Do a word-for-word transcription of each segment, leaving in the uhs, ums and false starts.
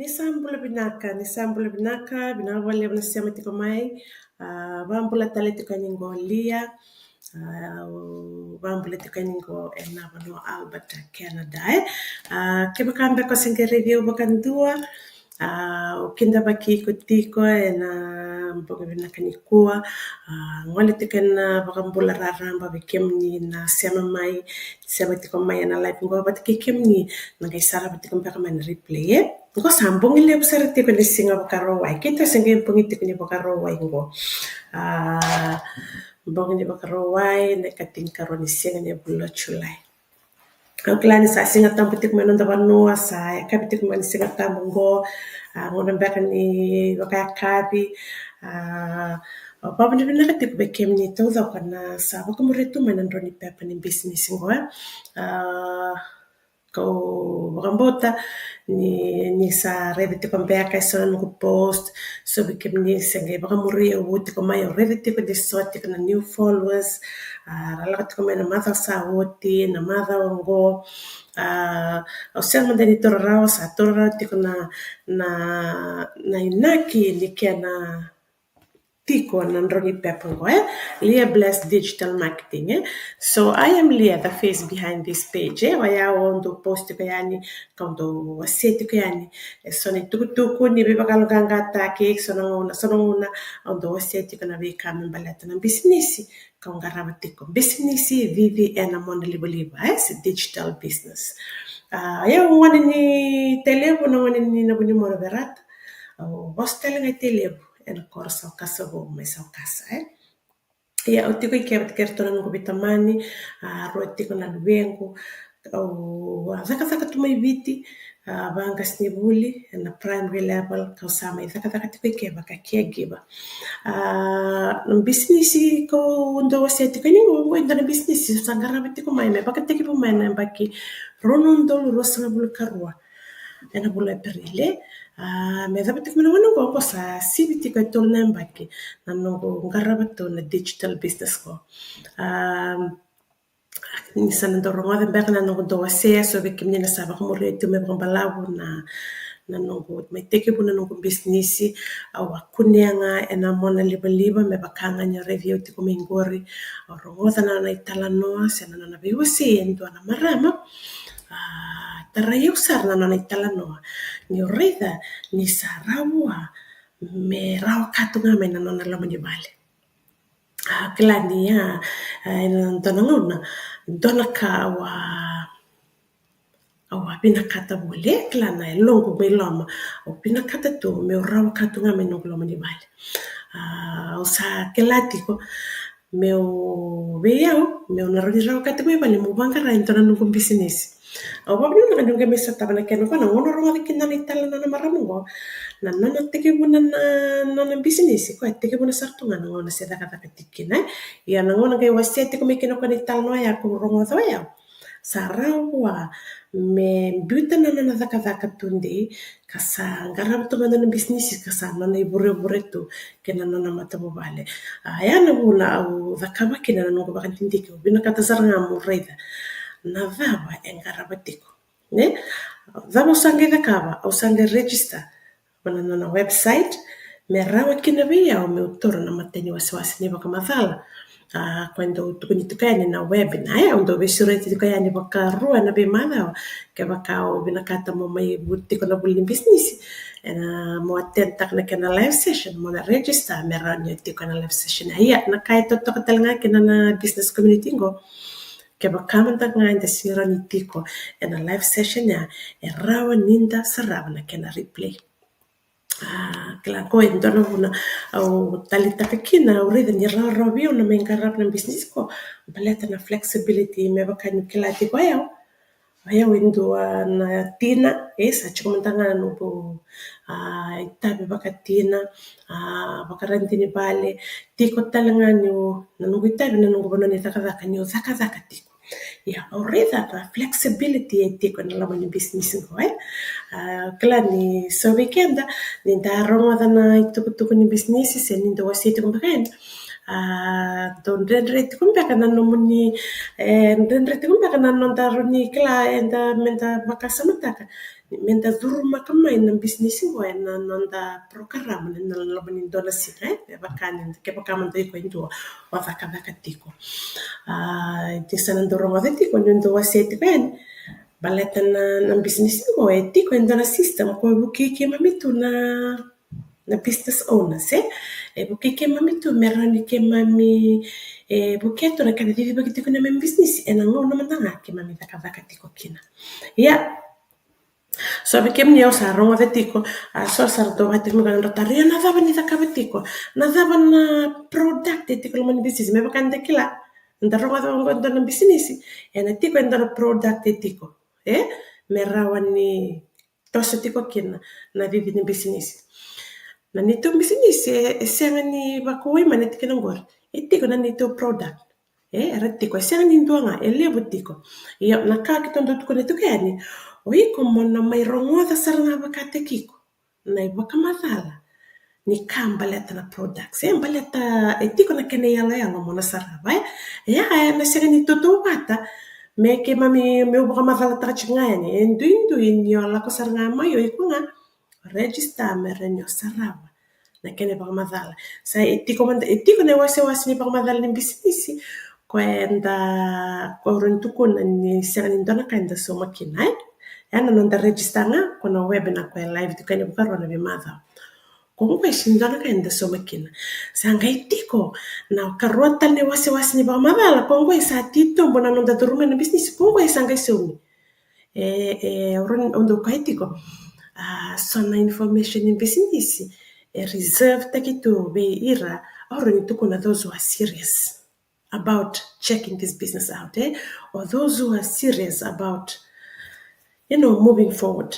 Ni sa bula vinaka, ni sa bula vinaka, vinaka vakalevu na sema tiko mai. A, vakabula tale tiko yani qo Lia. A, au vakabula tiko yani qo ena vanua Alberta, Canada, e. A, kevaka beka o se qai raici au vakadua, a, au kidavaki iko tiko ena bogi vinaka nikua. A, gole tiko ena vakabula raraba vei kemuni na sema mai, sema tiko mai ena live qo vata kei kemuni na qai sarava tiko beka mai na replay, e. Qo sa bogi levu sara tiko ni Siga Vakarauwai. Keitou se qai bogi tiko ni Vakarauwai qo. A, bogi ni Vakarauwai, na ikatinikarua ni siga ni vula o Julai. Au kila ni sa Siga Tabu tiko mai noda vanua, sa yakavi tiko mai ni Siga Tabu qo. A, gauna beka ni vakayakavi. A, au vakavinavinaka tiko vei kemuni taucoko na sa vakamuria tu mai na drau ni pepa ni bisinisi qo, e. A, kau vakabauta ni, ni sa raica tiko beka e so na noqu post. So vei kemuni se qai vakamuria, au tiko mai, au raica tiko ni so tiko na new followers. A, ra lako tiko mai na macawa sa oti, na macawa qo. A, au sega mada ni taura rawa, sa taura rawa tiko na, na, na inaki ni kena tiko na drau ni pepa qo, e. Lia Bless Digital Marketing, e. So I am Lia, the face behind this page, e. Oya au dau post tiko yani, kau dau wasea tiko yani e so na itukutuku ni veivakayaloqaqataki, so na gauna, so na gauna au dau wasea tiko na veika me baleta na bisinisi kau qarava tiko, bisinisi cici ena monalivaliva, e, se digital business. A, ia au gone ni Tailevu, na gone ni Navunimono, Verata. Au vosa tale ga i Tailevu, ena koro Saukasa Vou, mai Saukasa, e. Ia au tiko i ke vata kei ratou na noqu veitamani, a, rua tiko na luvequ. Au a cakacaka tu mai Viti, a, vaqasenivuli ena primary level, kau sa mai cakacaka tiko i ke vaka caregiver. A, na bisinisi kau dau wasea tiko yani qo, qo e dua na bisinisi sa qarava tiko mai me vakatekivu mai na yabaki rua na udolu ruasagavulu ka rua, ena vula o Epereli. A, me yacova tiko mai na gauna qo, qo sa sivi tiko e tolu na yabaki na noqu qarava tu na digital business qo. A, ni sa na dau rogoca beka na noqu dau wasea, so vei kemuni na sa vakamuria tu me vakabalavu na, na noqu mai tekivu na noqu bisinisi. Au a kunea ga ena mona livaliva me vaka ga ni o raici au tiko mai qori. Au rogoca na nona italanoa se na nona veiwasei e dua na marama. A, tarai au sara na nona italanoa ni o raica ni sa rawa vua me rawa ka tu ga mai na nona loma ni vale. A, kila ni a, a, ena dua na gauna, dua na ka au a, au a vinakata voli, e kila na yaloqu mai loma, au vinakata tu meu rawa ka tu ga mai noqu loma ni vale. A, au sa kila tiko meu, vei au, meu na rawa ni rawa ka tu mai vale meu vaqara e dua na noqu bisinisi. Au vakavinavinaka niu qai mai sotava na kena, qo na gauna rogoca kina na italanoa na marama qo. Na nona tekivuna na, na nona bisinisi, koya tekivuna sara tu ga na gauna se cakacaka tiko kina, e. Ia na gauna qai wasea tiko mai kina o koya na italanoa ya, ko rogoca o yau, sa rawa vua me biuta na nona cakacaka tudei, ka sa qarava tu ga na nona bisinisi, ka sa nona ivurevure tu kei na nona matavuvale. A, ya na vuna au cakava kina na noqu vakadidike, au vinakata sara ga meu raica na cava e qarava tiko, ne? Cava au sa qai cakava? Au sa qai register vua na nona website me rawa kina vei au meu taura na imatai ni wasewase ni vakamacala. A, koya dau tukuni tiko yani na webinar, e, au dau veisureti tiko yani vakarua ena veimacawa. Kevaka o vinakata mo mai vu tiko na vuli ni bisinisi, ena mo attend taka na kena live session, mo na register me rawa ni o tiko ena live session. Ia na ka e totoka tale ga kina na business community qo, kevaka mada ga eda sega ni tiko ena live session ya, e rawa ni da sarava na kena replay. A, kila, qo e dua na vuna au taleitaka kina, au raica ni rawarawa vei au na mai qarava na bisinisi qo, baleta na flexibility, me vaka niu kila tiko o yau. O yau e dua na tina, e, sa tiko mada ga na noqu, a, itavi vakatina, a, vakaradini vale, tiko tale ga niu, na noqu itavi, na noqu vanua ni cakacaka, niu cakacaka tiko. Ia, au raica na flexibility e tiko ena loma ni bisinisi qo, e. A, kila ni so vei keda, ni da rogoca na itukutuku ni bisinisi, se ni da wasea tiko beka yani, a, dau dredre tiko beka na nomuni, e, dredre tiko beka na noda rawa ni kila, eda, meda vakasamataka, meda curumaka mai na bisinisi qo ena noda program, ena loma ni dua na siga, e. Me vaka ni, kevaka mada iko e dua o cakacaka tiko. A, e tiko sa na dau rogoca tiko niu dau wasea tiko yani, baleta na, na bisinisi qo e tiko e dua na system ko e vukei keimami tu na, na business owners, e. E vukei keimami tu me rawa ni keimami, e, vukea tu na kena cicivaki tiko na neimami bisinisi ena gauna mada ga keimami cakacaka tiko kina. Ia, so vei kemuni, au sa rogoca tiko, a, so sa ratou vaka tiko me ka na dra taro, ia na cava ni cakava tiko, na cava na product e tiko loma ni bisinisi, me vaka ni da kila, da rogoca qo e dua na bisinisi, ena tiko e dua na product e tiko, e, me rawa ni toso tiko kina na cici ni bisinisi. Na neitou bisinisi e, e sega ni vakauwai mai na tikina qori, e tiko na neitou product. E, era tiko, e sega ni dua ga, e levu tiko. Ia, na ka keitou dau tukuna tiko yani, o iko mo na mai rogoca sara ga vakataki iko na ivakamacala ni ka baleta na products, e, baleta e tiko na kena iyaloyalo mo na sarava, e. Ia, e na sega ni tautauvata me keimami, meu vakamacalataka tiko ga yani, e duidui ni o lako sara ga mai o iko ga register me rawa ni o sarava na kena ivakamacala. Sa e tiko mada, e tiko na iwasewase ni vakamacala ni bisinisi, ko eda, ko rawa ni tukuna ni sega ni dua na ka eda sauma kina, e. Ia na noda register ga, ko na webinar ko e live tiko yani vakarua na veimacawa. Ko qo e sega ni dua na ka eda sauma kina. Sa qai tiko na karua tale ni wasewase ni vakamacala, ko qo e sa titobu na noda curuma na bisinisi, ko qo e sa qai saumi. E, e, au rawa ni, au dau kaya tiko, a, so na information ni bisinisi e reserve taki tu vei ira au rawa ni tukuna, those who are serious about checking this business out, e, or those who are serious about, you know, moving forward.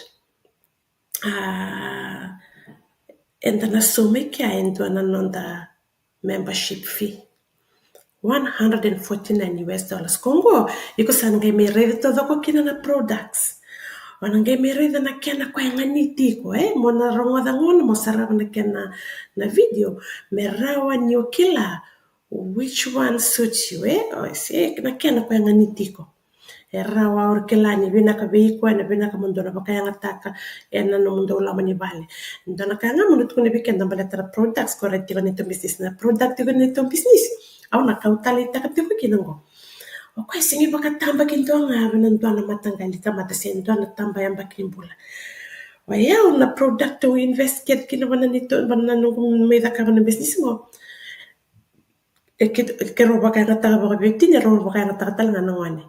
A, eda na sauma i kea e dua na noda membership fee, one hundred and forty-nine U S dollars. Ko qo, iko sa na qai mai raica taucoko kina na products. O na qai mai raica na kena ko e ganiti iko, e, mo na rogoca gona, mo sarava na kena na video, me rawa ni o kila which one suits you, e, o se na kena ko e ganiti iko. E rawa o ira kila ni vinaka vei iko, ena vinaka mo dua na vakayagataka ena nomudou loma ni vale. Dua na ka ga mo na tukuna vei keda baleta na products ko ra tiko ni tou business, na product tiko ni tou business. Au na kau taleitaka tiko kina qo. O koya sega ni vakatabaki dua ga vei na dua na mataqali tamata se dua na taba yabaki ni bula. O yau na product au invest kece kina vana ni tou, vana noqu mai cakava na business qo. E ke, ke rau vakayagataka vakaveiwatini, e rau vakayagataka tale ga na gone.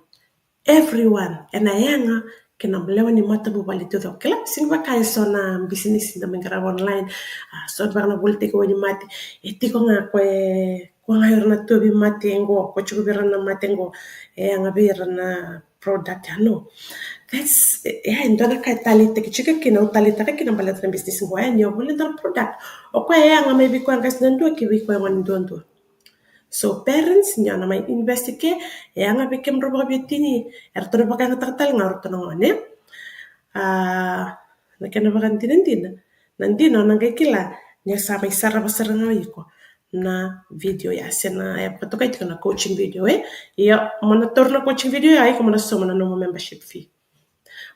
Everyone, ena yaga kei na lewe ni matavuvale taucoko. Kila, sega ni vaka e so na business da mai qarava online. A, so vaka na volitaki wainimate. E tiko ga ko e, ko ga ira na tauvimate qo, ko tiko vei ira na mate qo. E yaga vei ira na product, ya no. That's, e, e dua na ka e taleitaki tiko kina, au taleitaka kina baleta na business qo, e, ni o volitaka na product. O koya e yaga mai vei koya qase duadua, kei vei koya gone duadua. So parents, ni o na mai invest i ke, e yaga vei kemudrau vakaveiwatini, eratou na vakayagataka tale ga o ratou na gone. A, na kena vakadinadina, na dina o na qai kila ni o sa mai sarava sara ga o iko na video ya, se na, e vakatokai tiko na coaching video, e. Ia, mo na taura na coaching video ya, iko mo na sauma na nomu membership fee.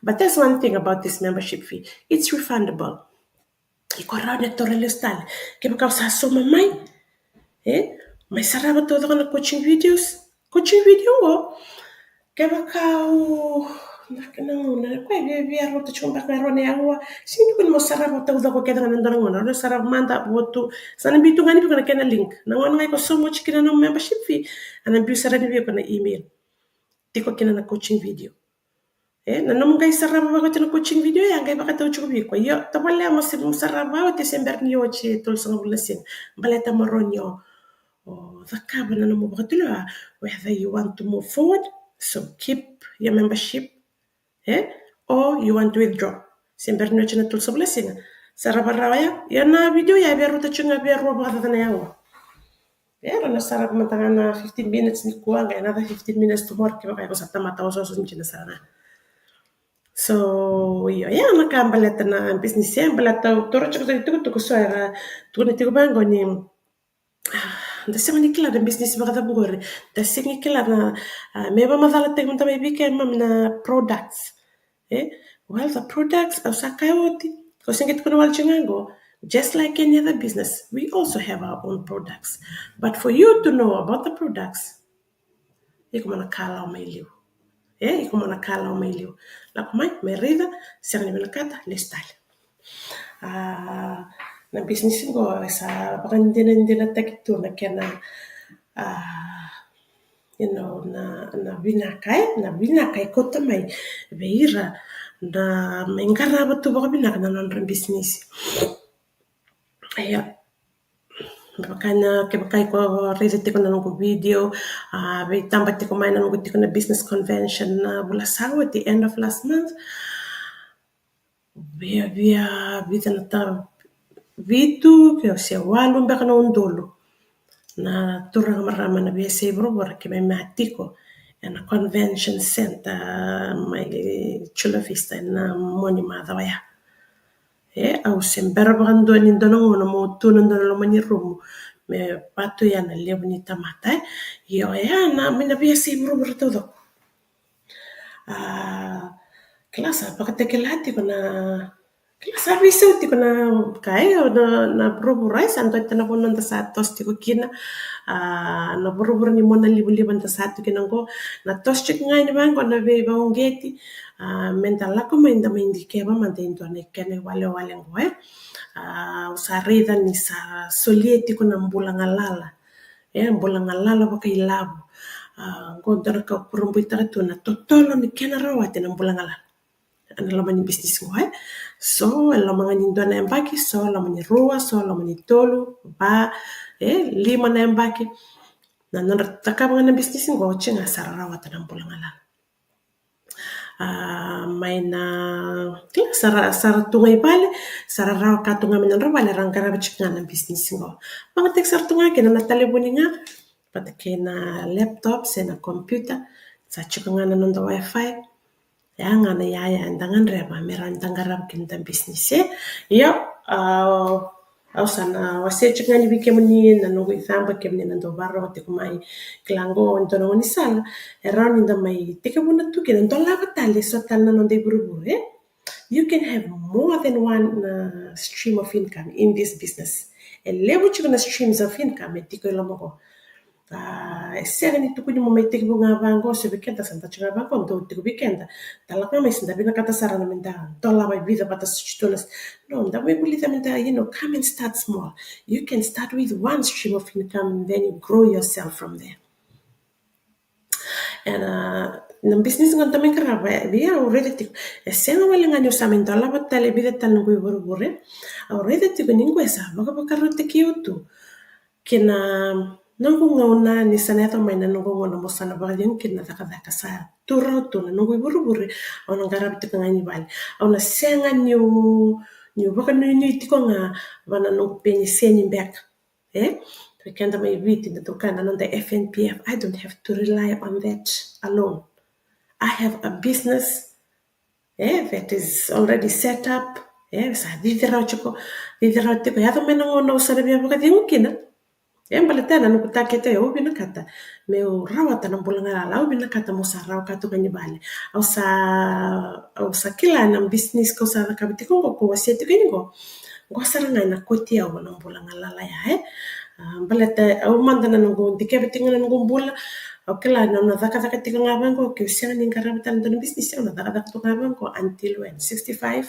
But there's one thing about this membership fee. It's refundable. Iko rawa ni taura lesu tale. Kevaka o sa sauma mai, e, mai sarava taucoko na coaching videos, coaching video qo. Kevaka o, na, na gauna, na koya e via, via rauta tiko beka ga e rua na aua. Sega ni tukuni mo sarava taucoko kece ga ena dua na gauna, o na sarava mada, vo tu. Sa na biu tu ga ni vei iko na kena link. Na gauna ga iko sauma oti kina na nomu membership fee, a na biu sara ni vei iko na email. Tiko kina na coaching video. E, na nomu qai sarava vaka oti na coaching video ya, qai vakatau tiko vei iko. Io, tavale mo se, mo sarava oti se bera ni oti e tolusagavulu na siga. Baleta mo rawa ni o, o cakava na nomu vakatulewa, whether you want to move forward, so keep your membership, e, or you want to withdraw. Se bera ni oti na tolusagavulu na siga. Sarava rawa ya, ia na video ya e via rauta tiko ga vei rua vakacaca na aua. Era na sarava mada ga na fifteen minutes nikua, qai another fifteen minutes tomorrow, kevaka iko sa tamata osooso dina sara ga. So, io, ia na ka baleta na business, e, baleta au taura tiko tale tukutuku, so era tukuna tiko vaqo ni, a, da sega ni kila na business vakacava qori, da sega ni kila na, a, me vakamacalataki mada mai vei keimami na products. E, well, the products, au sa kaya oti, ko sega ni tukuna wale tiko ga qo, just like any other business, we also have our own products. But for you to know about the products, iko mo na kalawa mai liu. E, iko mo na kalawa mai liu. Lako mai, mai raica, sega ni vinakata, lesu tale. A, na business qo, e sa vakadinadinataki tu na kena, a, you know, na, na vinaka, e, na vinaka e kauta mai vei ira na mai qarava tu vakavinaka na nodra business. Ia, kevaka na, kevaka iko raica tiko na noqu video, a, veitaba tiko mai na noqu tiko na business convention na vula sa oti, the end of last month. Via, via, vica na ta, vitu ke se walu beka na udolu na turaga marama na veiyasai vuravura keimami a tiko ena convention center mai Chula Vista ena mua ni macawa ya. E, au se bera vakadua ni dua na gauna meu tu ena dua na loma ni rumu me vatu ya na levu ni tamata, e. Io, ya na, mai na veiyasai vuravura taucoko. A, kila sa vakatakila tiko na, kila sa veisau tiko na ka, e, na, na vuravura, e, sa dua tale na vanua da sa toso tiko kina. A, na vuravura ni monalivaliva da sa tu kina qo, na toso tiko ga yani vaqo na veivakauqeti. A, meda lako mai da mai dikeva mada e dua na kena iwalewale qo, e. A, au sa raica ni sa solia tiko na bula galala. E, bula galala vakailavo. A, qo dua na ka au kurabuitaka tu na totolo ni kena rawati na bula galala ena loma ni business qo, e. So e loma ga ni dua na yabaki, so loma ni rua, so loma ni tolu, va, e, lima na yabaki. Na nodra cakava ga na business qo, oti ga sa ra rawata na bula galala. A, mai na, kila, sa ra, sa ra tu ga i vale, sa ra rawa ka tu ga mai na nodra vale, ra qarava tiko ga na business qo. Vakayagataki sara tu ga kina na talevoni ga vata kei na laptop se na computer, sa tiko ga na noda wifi. Ya ga na iyaya eda gadreva me ra da qarava kina da business, e. Ia, a, Au sa na wasea tiko ga ni vei kemuni na noqu icaba, kemuni na dau vakarorogo tiko mai. Kila qo e dua na gaunisala e rawa ni da mai tekivuna tu kina, dolava tale so tale na noda ivurevure, e? You can have more than one, uh, stream of income in this business. E levu tiko na streams of income e tiko i loma qo. Ah, e sega ni tukuni mo mai tekivu ga vaqo, se vei keda sa da tiko ga vaqo, dou tiko vei keda. Da lako ga mai, se da vinakata sara na meda dolava e vica vata, sotona. No, da mai vulica meda, you know, come and start small. You can start with one stream of income and then you grow yourself from there. And, uh, na business ga da mai qarava, e, vei au raica tiko, e sega wale ga ni au sa mai dolava tale e vica tale noqu ivurevure. Au raica tiko ni qo e sa vakavakarautaki au tu kina noqu gauna ni sa na yaco mai na noqu gauna mo sa na vakacegu kina na cakacaka, sa tu rawa tu na noqu ivurevure. Au na qarava tiko ga i vale. Au na sega niu, niu vakanuinui tiko ga va na noqu peniseni beka. E? Vei keda mai Viti, da tukuna na noda F N P F. I don't have to rely on that alone. I have a business, e, that is already set up. E, sa cici rawa tiko, cici rawa tiko. Yaco mai na gauna au sa na via vakacegu kina. E, baleta na noqu target, e, au vinakata meu rawata na bula galala, au vinakata mo sa rawa ka tu ga i vale. Au sa, au sa kila na business kau sa cakava tiko qo, kau wasea tiko yani qo, qo sara ga ena kauti au na bula galala ya, e. Ah, baleta au mada na noqu dikeva tiko ga na noqu bula. Au kila niu na cakacaka tiko ga vaqo, keu sega ni qarava tale e dua na business, au na cakacaka tu ga vaqo until when? Sixty-five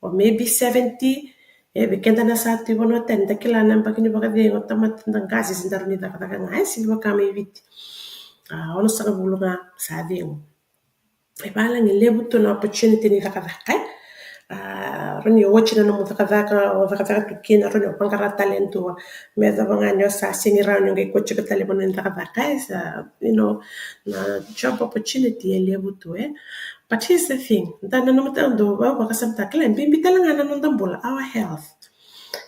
or maybe seventy. E, vei keda na sa tu i vanua tani, da kila na yabaki ni vakacegu, tamata da qase se da rawa ni cakacaka ga, e, sega ni vaka mai Viti. Ah, onosagavulu ga sa cegu. E valagi, levu tu na opportunity ni cakacaka, e. Ah, rawa ni o oti na nomu cakacaka, o cakacaka tu kina, rawa ni o vaqara tale e dua. Me yacova ga ni o sa sega ni rawa ni o qai kauti iko tale i vanua ni cakacaka, e, sa, you know, na job opportunity e levu tu, e. But here's the thing, da nanuma tale, dou vakasamataka, kila, e bibi tale ga na noda bula, our health.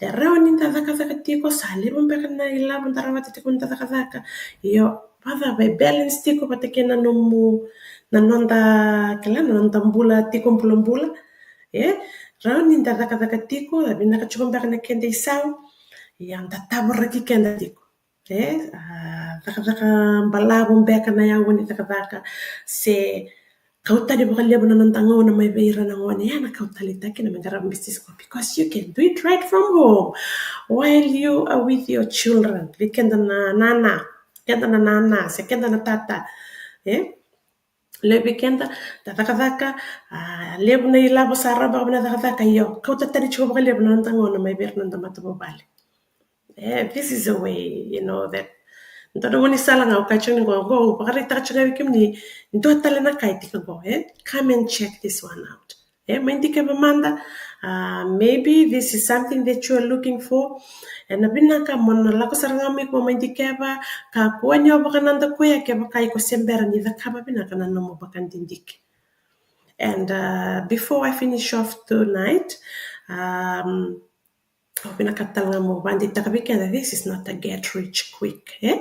E rawa ni da cakacaka tiko, sa levu beka na ilavo da rawata tiko ni da cakacaka. Io, vacava e balance tiko vata kei na nomu, na noda, kila, na noda bula tiko bulabula. E rawa ni da cakacaka tiko, da vinaka tiko beka na keda isau, ia da tavaraki keda tiko. E, ah, cakacaka balavu beka na yavu ni cakacaka, se kau tani vakalevu na noda gauna mai vei ira na gone, ya na kau taleitaka kina me qarava business qo, because you can do it right from home while you are with your children. Vei keda na nana, keda na nana se keda na tata, e, levu vei keda da cakacaka, ah, levu na ilavo sa rawa vaka na cakacaka, io, kauta tani tiko vakalevu na noda gauna mai vei ira na noda matavuvale. E, this is a way, you know, that, dua na gaunisala ga au kaya tiko ni qo, qo, au vakaraitaka tiko ga vei kemuni, dua tale na ka e tiko qo, e? Come and check this one out. E, mai dikeva mada, ah, maybe this is something that you are looking for. E na vinaka mo na lako sara ga mai, ko mai dikeva, kakua ni o vakanadakuya kevaka iko se bera ni cakava vinaka na nomu vakadidike. And, uh, before I finish off tonight, um, au vinakata tale ga meu vakadeitaka vei keda, this is not a get rich quick, e?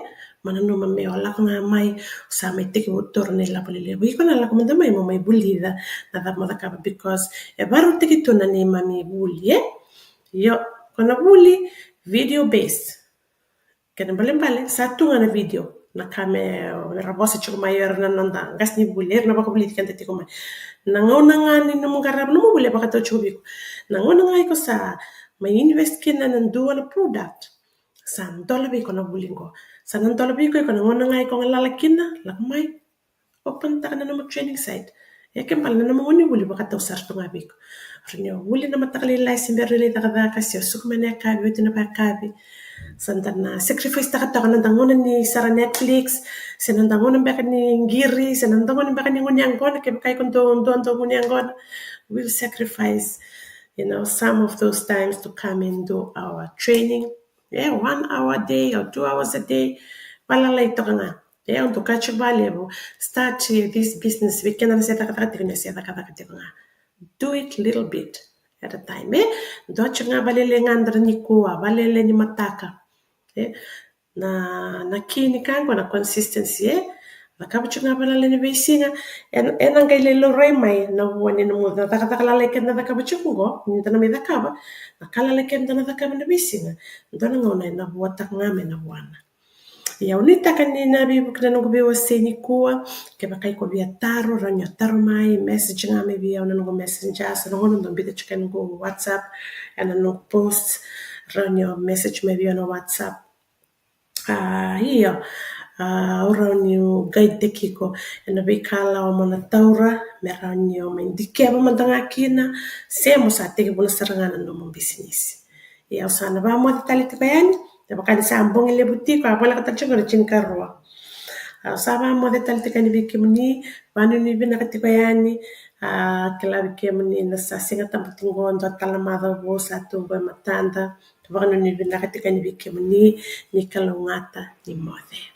Mo nanuma me o lako ga mai, o sa mai tekivu toro na ilavo lelevu, iko na lako mada mai mo mai vulica na cava mo cakava, because e vakarautaki tu na neimami vuli, e? Io, ko na vuli video based. Kena ibalebale sa tu ga na video, na ka me, me ra vosa tiko mai o ira na noda qasenivuli, era na vakavulici keda tiko mai. Na gauna ga ni nomu qarava nomu vuli, e vakatau tiko vei iko. Na gauna ga iko sa mai invest kina na dua na product, sa dola vei iko na vuli qo. Sa na dola vei iko, iko na gauna ga iko galala kina, lako mai, open taka na nomu training site. E kena ibalebale na nomu gauna ni vuli vakatau sara tu ga vei iko. Rawa ni o vuli na mataka lailai se bera ni lai cakacaka, se o suka mai na yakavi, oti na vakayakavi. Sa da na sacrifice taka toka na noda gauna ni sara Netflix, se na noda gauna beka ni qiri, se na noda gauna beka ni gunu yaqona, kevaka iko dau, dau, dau gunu yaqona. We'll sacrifice, you know, some of those times to come and do our training. E, one hour a day or two hours a day. Vakalai toka ga. E, au dau kaya tiko vakalevu, start this business, vei keda na se cakacaka tiko, na se cakacaka tiko ga. Do it little bit at a time, e? Dua tiko ga, vakalailai ga dua nikua, vakalailai ni mataka. E, na, na key ni ka qo na consistency, e? Cakava tiko ga vakalala ena veisiga, ena qai lai laurai mai na vua ni nomu cakacaka lalai keda na cakava tiko qo, ni da na mai cakava na ka lalai keda na cakava na veisiga. Dua na gauna ena vuataka ga mai na vuana. Ia, au nuitaka ni na veivuke na noqu veiwasei nikua. Kevaka iko via taro, rawa ni o taro mai, message ga mai vei au na noqu Messenger, se na gauna dau biuta tiko ena noqu WhatsApp, ena noqu post, rawa ni o message mai vei au na WhatsApp. A, io, a, au rawa niu guide-taki iko ena veikalawa mo na taura, me rawa ni o mai dikeva mada ga kina, se mo sa tekivuna sara ga na nomu bisinisi. Ia, au sa na vakamoce tale tiko yani, kevaka ni sa bogi levu tiko, a voleka tale tiko na tinikarua. Au sa vakamoce tale tiko yani vei kemuni, vakanuinui vinaka tiko yani, a, kila vei kemuni na sa Siga Tabu tiko qo, dua tale na macawa vou sa tu qo e matada. Vakanuinui vinaka tiko yani vei kemuni, ni kalougata, ni moce.